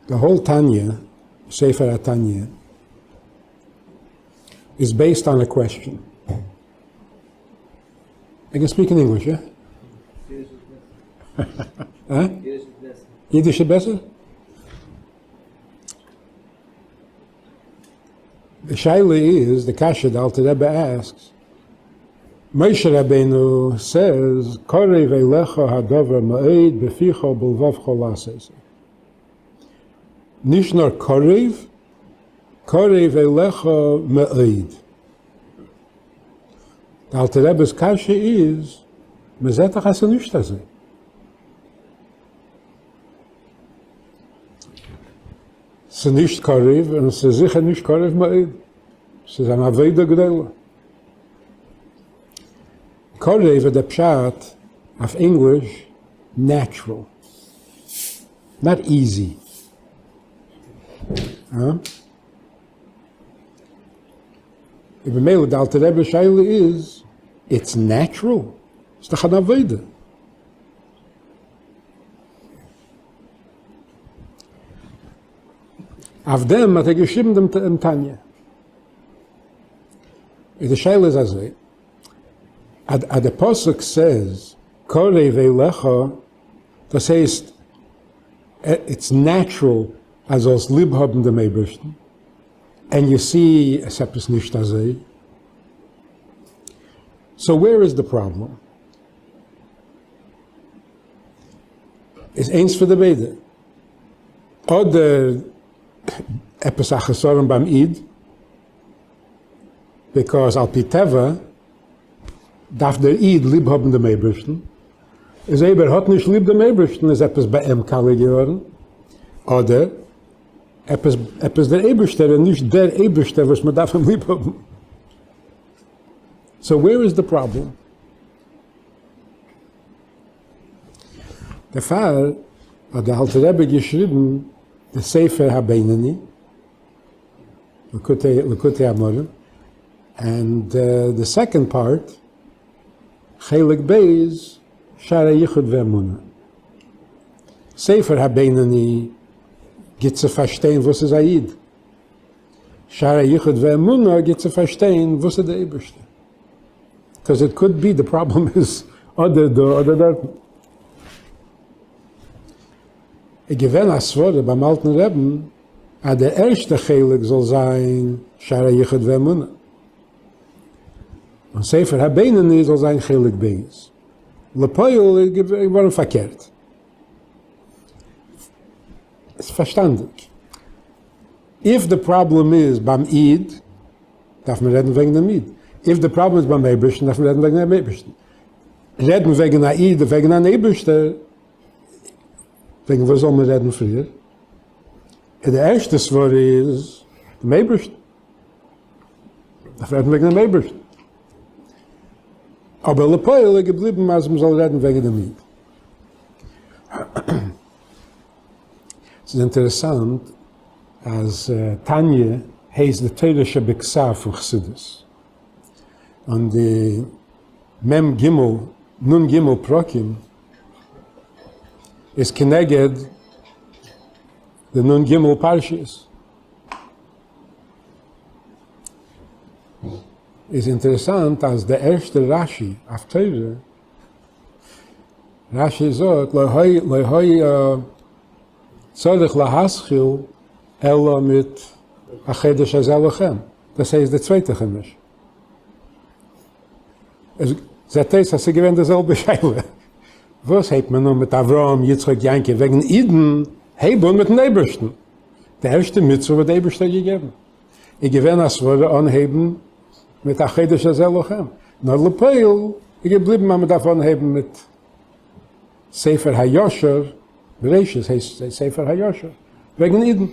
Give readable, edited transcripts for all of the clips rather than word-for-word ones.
The whole תניא, ספר התניא, is based on a question. I can speak in English, yeah? אה? אידיש איז בעסער? די שאלה איז, די קשיא די אלטע רבי asks, משה רבינו says קרוב אליך הדבר מאוד בפיך ובלבבך לעשות. נישט נאר קרוב, קרוב אליך מאוד. די אלטע רבי'ס קשיא איז, מען זעט דאך אז ס'איז נישט אזוי. ס'איז נישט קרוב און ס'איז זיכער נישט קרוב מאוד. ס'איז אן עבודה גדולה. קרוב איז דער פשט אויף ענגליש natural, not easy. און במילא די אלטע רבי שאלה איז, it's natural? ס'איז דאך אן עבודה. אויף דעם האט ער געשריבן דעם תניא. איז די שאלה איז אזוי, אז די פסוק says קרוב אליך, דאס הייסט it's natural אז זאלסט ליב האבן דעם אייבערשטן, and you see עס עפעס נישט אזוי, so where is the problem? איז איינס פון די ביידע, אדער עפעס א חסרון ביים איד, because על פי טבע דארף דער איד ליב האבן דעם אייבערשטן, איז אויב ער האט נישט ליב דעם אייבערשטן איז עפעס ביי אים קאליע געווארן, אדער עפעס עפעס דער אייבערשטער איז נישט דער אייבערשטער וואס מען דארף אים ליב האבן. So where is the problem? דערפאר האט דער אלטער רבי געשריבן די ספר הבינוני, לקוטי אמרים, and the second part, חלק ב', שער היחוד ואמונה. ספר הבינוני גיט צו פארשטיין וואס איז א איד. שער היחוד ואמונה גיט צו פארשטיין וואס איז די אייבערשטער. Because it could be the problem איז אדער דא אדער דארטן. איז געווען א סברה ביים אלטן רעבן אז די ערשטע חלק זאל זיין שער היחוד ואמונה, און ספר הבינוני זאל זיין חלק ב'. לפועל איז געווארן פארקערט. איז פארשטאנדיג. If די פראבלעם איז ביים איד, דארף מען רעדן וועגן דעם איד. If די פראבלעם איז ביים אייבערשטן, דארף מען רעדן וועגן דעם אייבערשטן. רעדן וועגן א איד און וועגן אן אייבערשטער, וועגן וואס זאל מען רעדן פריער? און די ערשטע סברא איז דעם אייבערשטן. דארף רעדן וועגן דעם אייבערשטן. אבער לפועל איז געבליבן אז מען זאל רעדן וועגן דעם איד. ס'איז אינטערעסאנט אז תניא הייסט די תורה שבכתב פון חסידות, און די מ ג נ ג פרקים איז כנגד די נ ג פרשיות. איז אינטערעסאנט אז די ערשטע רשי אויף תורה, רשי זאגט לא היה צריך להתחיל אלא מיט החודש הזה לכם, דאס הייסט די צווייטע חומש. עס זעט אויס אז ס'איז געווען די זעלבע שאלה, וואס הייבט מען אן מיט אברהם יצחק יעקב וועגן אידן, הייב אן מיטן אייבערשטן, די ערשטע מצוה וואס די אייבערשטער האט געגעבן איז געווען א סברה אנהייבן מיט החודש הזה לכם, נאר לפועל איז געבליבן אז מ'דארף אנהייבן מיט ספר הישר, בראשית הייסט ספר הישר, וועגן אידן.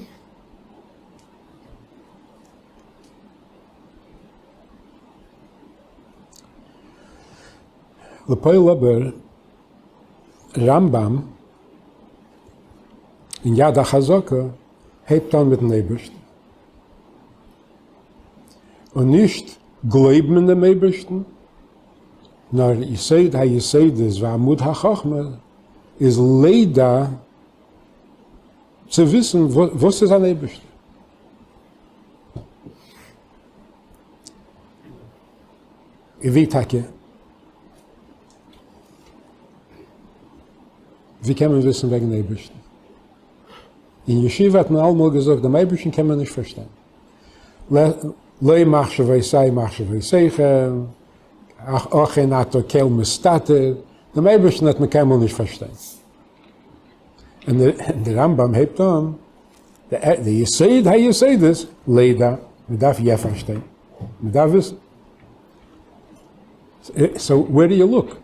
לפועל אבער רמב ם אין יד החזקה הייבט אן מיטן אייבערשטן, און נישט גלויבן אין דעם אייבערשטן, נאר יסוד היסודות ועמוד החכמה איז לידע. צו וויסן וואס איז אן אייבערשטער. און ווי טאקע? ווי קען מען וויסן וועגן אייבערשטן? אין ישיבה האט מען אלעמאל געזאגט, דעם אייבערשטן קען מען נישט פארשטיין. לא מחשבותי מחשבותיכם, אכן אתה קל מסתתר, דעם אייבערשטן וועט מען קיינמאל נישט פארשטיין. און דער רמב ם הייבט אן, די יסוד היסודות, לידע, מען דארף יא פארשטיין, מען דארף וויסן. so where do you look?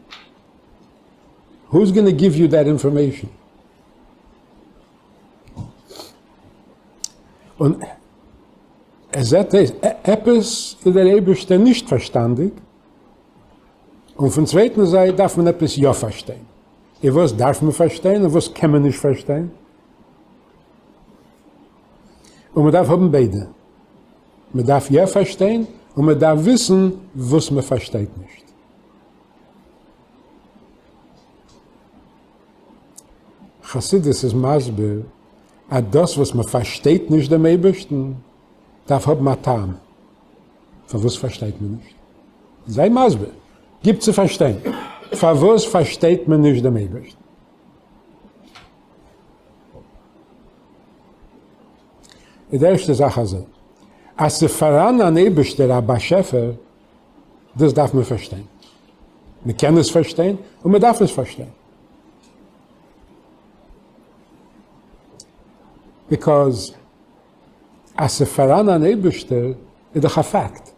Who's gonna give you that information? און עס זעט אויס עפעס איז דער אייבערשטער נישט פארשטאנדיג, און פון צווייטן זייט דארף מען עפעס יא פארשטיין. און וואס דארף מען פארשטיין און וואס קען מען נישט פארשטיין? און מען דארף האבן ביידע, מען דארף יא פארשטיין און מען דארף וויסן וואס מען פארשטייט נישט. חסידות איז מסביר אז דאס וואס מען פארשטייט נישט דעם אייבערשטן דארף האבן א טעם, פארוואס פארשטייט מען נישט? זיי מסביר, גיב צו פארשטיין, פארוואס פארשטייט מען נישט דעם אייבערשטן? איז די ערשטע זאך אזוי, אז ס'איז פאראן אן אייבערשטער א באשעפער, דאס דארף מען פארשטיין, מען קען עס פארשטיין און מען דארף עס פארשטיין, because אז ס'איז פאראן אן אייבערשטער איז דאך א fact.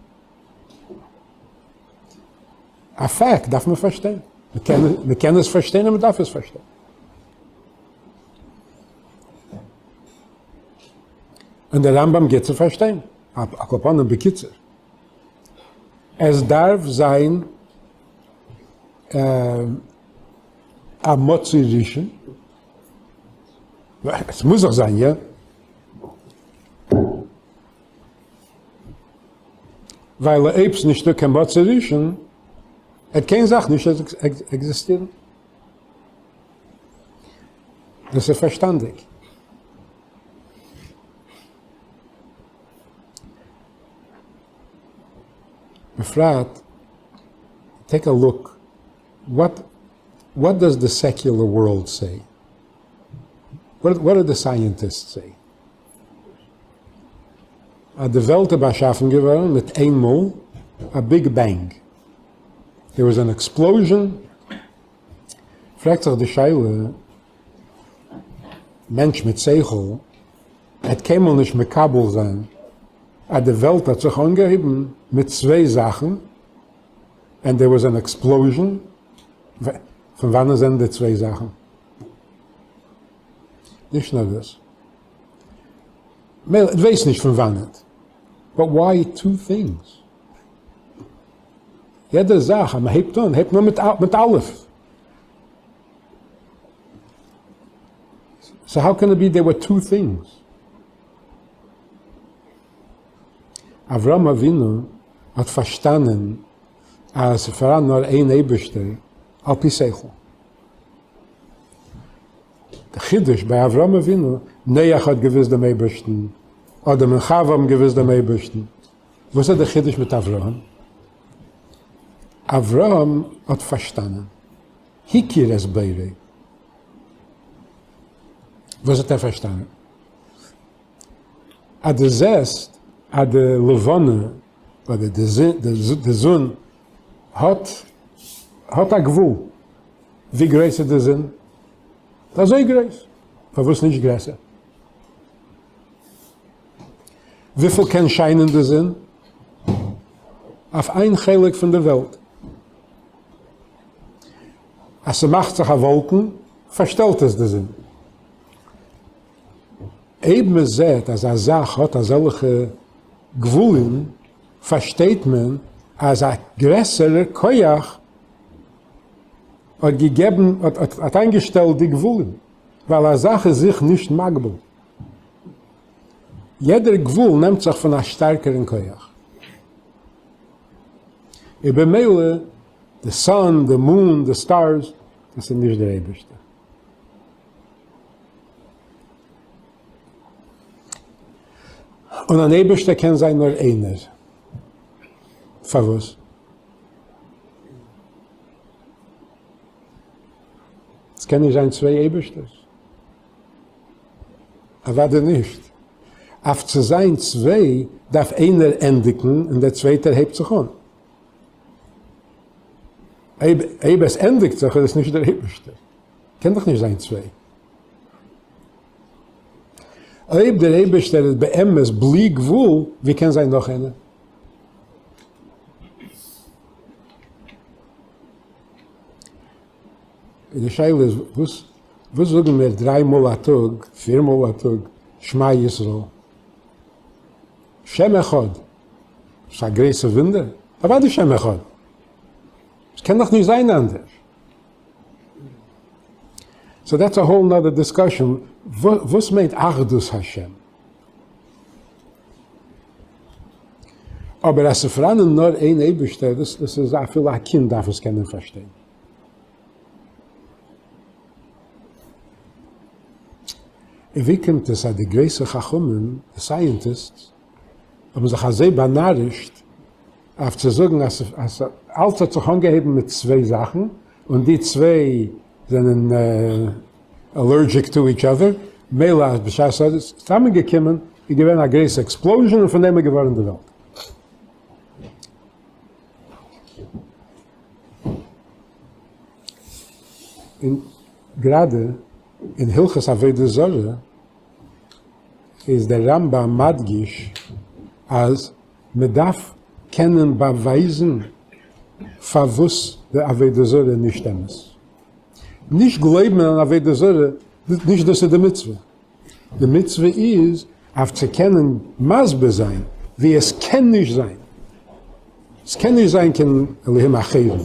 א fact דארף מען פארשטיין. מען קען עס פארשטיין און מען דארף עס פארשטיין. און דער רמב ם גיבט צו פארשטיין, על כל פנים בקיצור, עס דארף זיין א מצוי ראשון, עס מוז דאך זיין, יא? ווייל אויב ס'איז נישטא קיין מצוי ראשון, וועט קיין זאך נישט עקזיסטירן. דאס איז פארשטאנדיג. בפרט, take a look, what what does the secular world say? What do the scientists say? אז די וועלט איז באשאפן געווארן מיט איין מאל, א big bang, there was an explosion, פרעגט זיך די שאלה, מענטש מיט שכל וועט קיינמאל נישט מקבל זיין אז די וועלט האט זיך אנגעהויבן מיט צוויי זאכן, and there was an explosion, פון וואנען זענען די צוויי זאכן? נישט נאר דאס, מילא, דו ווייסט נישט פון וואנעט, but why two things? יעדע זאך אז מען הייבט אן, הייבט מען אן מיט אלף. So how can it be there were two things? אברהם אבינו האט פארשטאנען אז עס איז פאראן נאר איין אייבערשטער על פי שכל. די חידוש ביי אברהם אבינו, נח האט געוואוסט דעם אייבערשטן, אדם און חווה האבן געוואוסט דעם אייבערשטן, וואס איז די חידוש מיט אברהם? אברהם האט פארשטאנען, הכיר את בוראו. וואס האט ער פארשטאנען? אז דו זעסט אז די לבנה אדער די זון האט האט א גבול, ווי גרויס איז די זון? אזוי גרויס, פארוואס נישט גרעסער? וויפיל קען שיינען די זון? אויף איין חלק פון די וועלט. אז ס'מאכט זיך א וואלקן, פארשטעלט עס די זון. אויב מען זעט אז א זאך האט אזעלכע גבולים, פארשטייט מען אז א גרעסערער כח האט געגעבן, האט איינגעשטעלט די גבולים, ווייל א זאך איז זיך נישט מגביל. יעדער גבול נעמט זיך פון א שטארקערן כח. און במילא די sun, די moon, די stars, דאס איז נישט דער אייבערשטער. און אן אייבערשטער קען זיין נאר איינער. פארוואס? עס קען נישט זיין צוויי אייבערשטערס. אוודאי נישט. אויף צו זיין צוויי דארף איינער ענדיגן און דער צווייטער הייבט זיך אן. אויב עס ענדיגט זיך איז עס נישט דער אייבערשטער. קען דאך נישט זיין צוויי. אויב דער אייבערשטער איז באמת בלי גבול, ווי קען זיין נאך איינער? די שאלה איז, וואס וואס זאגן מיר דריי מאל א טאג, פיר מאל א טאג, שמע ישראל? שם אחד. ס'איז א גרויסע וואונדער? אוודאי שם אחד. עס קען דאך נישט זיין אנדערש. so that's a whole another discussion, וואס מיינט אחדות השם? אבער אז ס'פאראנען נאר איין אייבערשטער, דאס דאס איז אפילו א קינד דארף עס קענען פארשטיין. און ווי קומט עס אז די גרויסע חכמים, די scientists, האבן זיך אזוי באנארישט אויף צו זאגן אז אז אלץ האט זיך אנגעהויבן מיט צוויי זאכן, און די צוויי זענען allergic to each other, מילא אז בשעת ס'איז צוזאמען געקומען איז געווען א גרויסע explosion און פון דעם איז געווארן די וועלט. און גראדע אין הלכות עבודה זרה איז דער רמב ם מדגיש אז מען דארף קענען באווייזן פארוואס די עבודה זרה איז נישט אמת. נישט גלויבן אין אן עבודה זרה, נישט דאס איז די מצוה. די מצוה איז אויף צו קענען מסביר זיין ווי עס קען נישט זיין. עס קען נישט זיין קיין אלהים אחרים.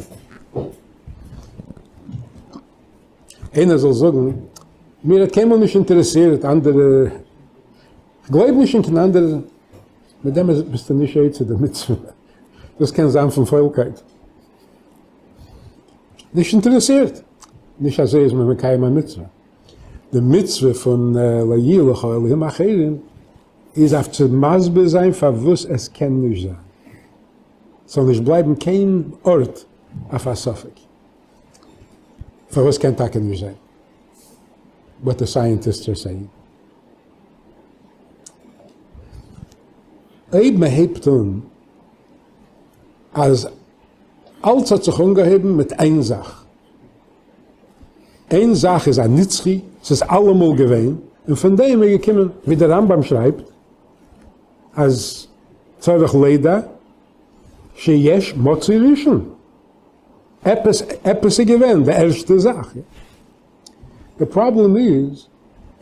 איינער זאל זאגן, מיר האט קיינמאל נישט אינטערעסירט אנדערע, כ'גלויב נישט אין קיין אנדערע, מיט דעם ביסטו נישט יוצא די מצוה, דאס קען זיין פון פוילקייט. נישט אינטערעסירט, נישט אזוי איז מען מקיים א מצוה. די מצוה פון לא יהיה לך אלהים אחרים איז אויף צו מסביר זיין פארוואס עס קען נישט זיין, ס'זאל נישט בלייבן קיין ארט אויף א ספק. פארוואס קען טאקע נישט זיין what the scientists are saying? אויב מען הייבט אן אז אלץ האט זיך אנגעהויבן מיט איין זאך, איין זאך איז א נצחי, ס'איז אלעמאל געווען, און פון דעם איז געקומען, ווי דער רמב ם שרייבט, אז צריך לידע שיש מצוי ראשון. עפעס עפעס איז געווען די ערשטע זאך. די פראבלעם איז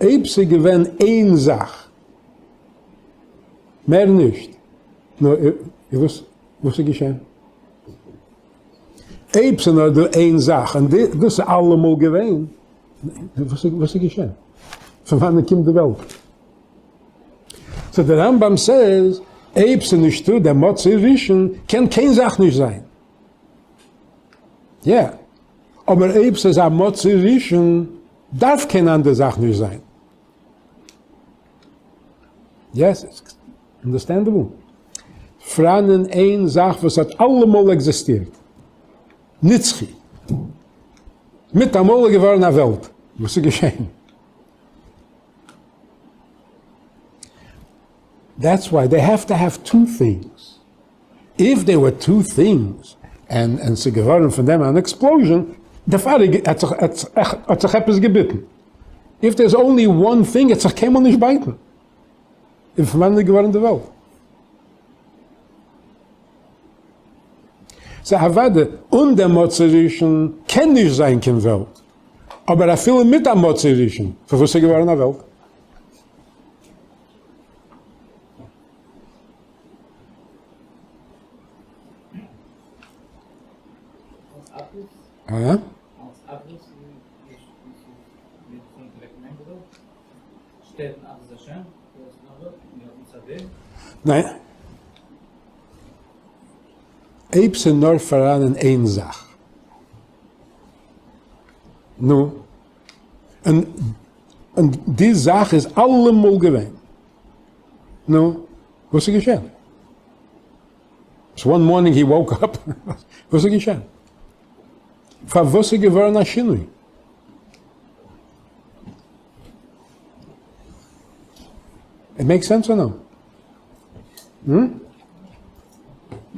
אויב ס'איז געווען איין זאך מער נישט, נו וואס וואס איז געשען? אויב ס'איז נאר דא איין זאך און דאס איז אלעמאל געווען, וואס איז געשען? פון וואנען קומט די וועלט? so דער רמב ם says אויב ס'איז נישטא דער מצוי ראשון קען קיין זאך נישט זיין. יא. אבער אויב ס'איז א מצוי ראשון דארף קיין אנדער זאך נישט זיין. yes, it's understandable. פראנען איין זאך וואס האט אלעמאל עקזיסטירט. נצחי. מיטאמאל איז געווארן א וועלט. וואס איז געשען? That's why they have to have two things. If there were two things און און ס'איז געווארן פון דעם אן explosion, דערפאר האט זיך האט זיך עפעס געביטן. If there is only one thing וועט זיך קיינמאל נישט בייטן. און פון וואנען איז געווארן די וועלט? סא אוודאי אן דעם מצוי ראשון קען נישט זיין קיין וועלט, אבער אפילו מיט א מצוי ראשון, פון וואס איז געווארן א וועלט? אה? ניין. אויב ס'איז נאר פאראנען איין זאך. נו. און די זאך איז אלעמאל געווען. נו. וואס איז געשען? So one morning he woke up, וואס איז געשען? פארוואס איז געווארן א שינוי? It makes sense or no?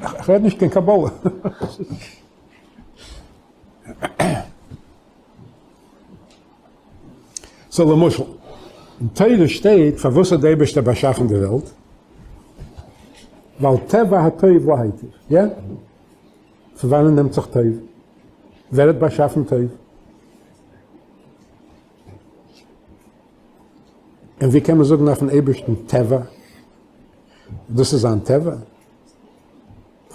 איך רעד נישט קיין קבלה. So למשל, אין תורה שטייט פארוואס האט די אייבערשטער באשאפן די וועלט? ווייל טבע הטוב להיטיב, יא? פון וואנען נעמט זיך טוב? ווער האט באשאפן טוב? און ווי קען מען זאגן אויפן אייבערשטן טבע? דאס איז זיין טבע? פון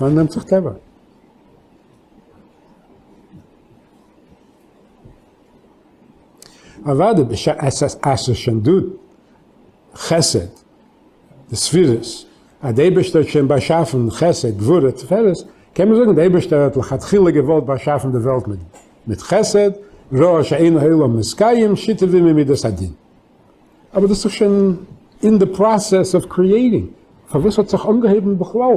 וואנען נעמט זיך טבע? אוודאי אז עס איז שוין דא חסד, די ספירות, אז די אייבערשטער האט שוין באשאפן חסד, גבורה, תפארת, קען מען זאגן די אייבערשטער האט לכתחילה געוואלט באשאפן די וועלט מיט חסד, ראה שאין העולם מתקיים שיתף עמו מידת הדין. אבער דאס איז שוין אין די process of creating, פארוואס האט זיך אנגעהויבן בכלל?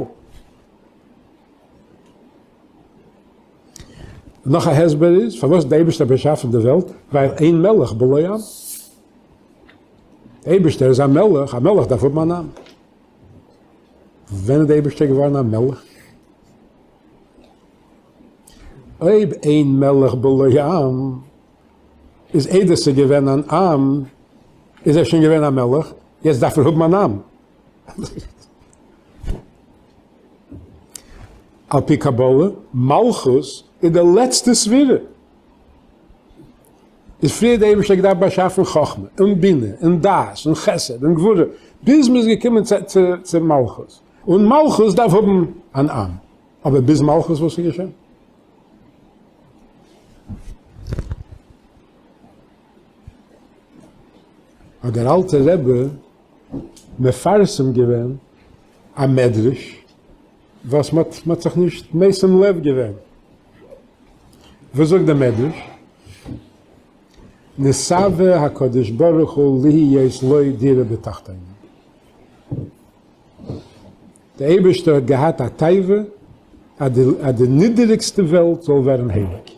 נאך א הסבר איז פארוואס די אייבערשטער האט באשאפן די וועלט, ווייל אין מלך בלא עם. די אייבערשטער איז א מלך, א מלך דארף האבן אן עם. ווען איז די אייבערשטער געווארן א מלך? אויב אין מלך בלא עם, איז איידער ס'איז געווען אן עם, איז ער שוין געווען א מלך, יעצט דארף ער האבן אן עם. על פי קבלה, מלכות איז די לעצטע ספירה. איז פריער די אייבערשטער געדארפט באשאפן חכמה און בינה און דעת און חסד און גבורה, ביז מ'איז געקומען צו מלכות. און מלכות דארף האבן אן עם. אבער ביז מלכות וואס איז געשען? האט דער אלטער רבי מפרסם געווען א מדרש וואס מ'האט זיך נישט משים לב געווען. וואס זאגט דער מדרש? נתאווה הקדוש ברוך הוא להיות לו דירה בתחתונים. דער אייבערשטער האט געהאט א תאווה אז די נידעריגסטע וועלט זאל ווערן הייליג.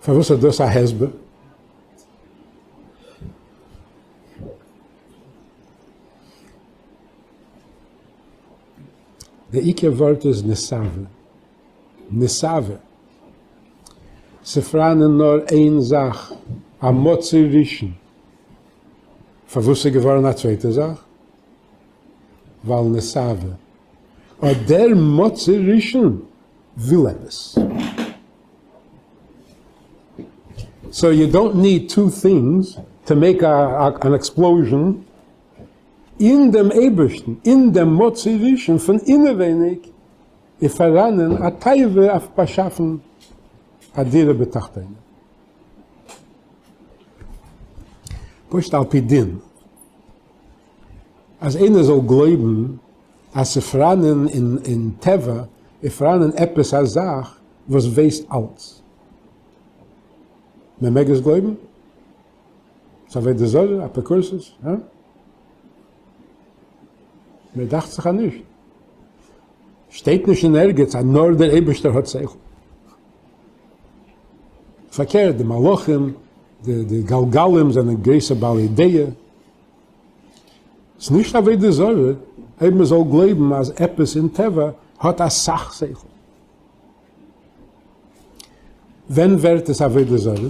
פארוואס איז דאס א הסבר? די עיקר ווארט איז נתאווה. נתאווה. ס'פראנען נאר איין זאך, א מצוי ראשון. פארוואס איז געווארן א צווייטע זאך? ווייל נתאווה. אט דער מצוי ראשון וויל עפעס. So you don't need two things to make an explosion אין דעם אייבערשטן, אין דעם מצוי ראשון פון אינעווייניג איז פאראנען א תאווה אויף באשאפן א דירה בתחתונים. פשוט על פי דין, אז איינער זאל גלויבן אז ס'פאראנען אין טבע איז פאראנען עפעס א זאך וואס ווייסט אלץ. מען מעג עס גלויבן? ס'איז עבודה זרה, אפיקורסות, הא? מיר דאכט זיך אז נישט. שטייט נישט אין ערגעץ אז נאר דער אייבערשטער האט שכל. פארקערט, די מלאכים, די גלגלים זענען גרויסע בעלי דעה. ס'איז נישט עבודה זרה אויב מען זאל גלויבן אז עפעס אין טבע האט אסאך שכל. ווען ווערט עס עבודה זרה?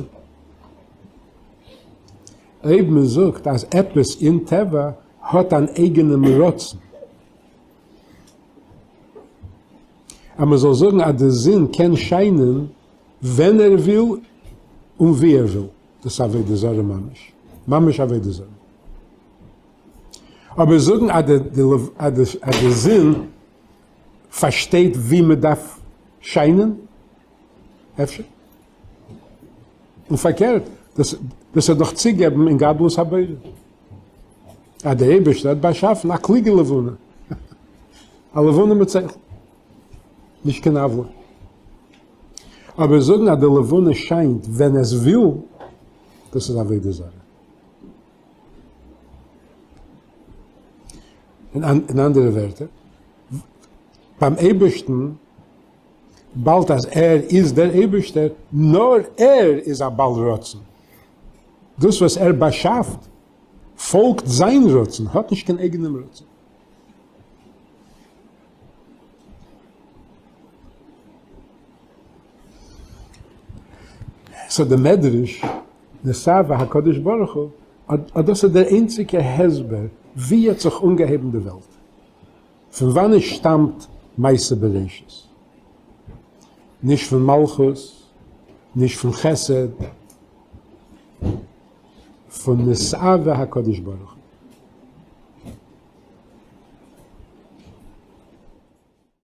אויב מען זאגט אז עפעס אין טבע האט אן אייגענעם רצון. אז מען זאל זאגן אז די זון קען שיינען ווען ער וויל און ווי ער וויל, דאס איז עבודה זרה ממש, ממש עבודה זרה. אבער זאגן אז די זון פארשטייט ווי מען דארף שיינען? אפשר. און פארקערט, דאס וועט נאך צוגעבן אין גדלות הבורא. אז דער אייבערשטער האט באשאפן א קלוגע לבנה, א לבנה מיט שכל, נישט קיין עוולה. אבער זאגן אז די לבנה שיינט ווען עס וויל, דאס איז עבודה זרה. אין אנדערע ווערטער, ביים אייבערשטן, באלד אז ער איז דער אייבערשטער, נאר ער איז א בעל רצון. דאס וואס ער באשאפט פאלגט זיין רצון, האט נישט קיין אייגענעם רצון. so די מדרש נתאוה הקדוש ברוך הוא, אט דאס איז דער איינציגער הסבר ווי האט זיך אנגעהויבן די וועלט, פון וואנעט שטאמט מעשה בראשית, נישט פון מלכות, נישט פון חסד, פון נתאוה הקדוש ברוך הוא.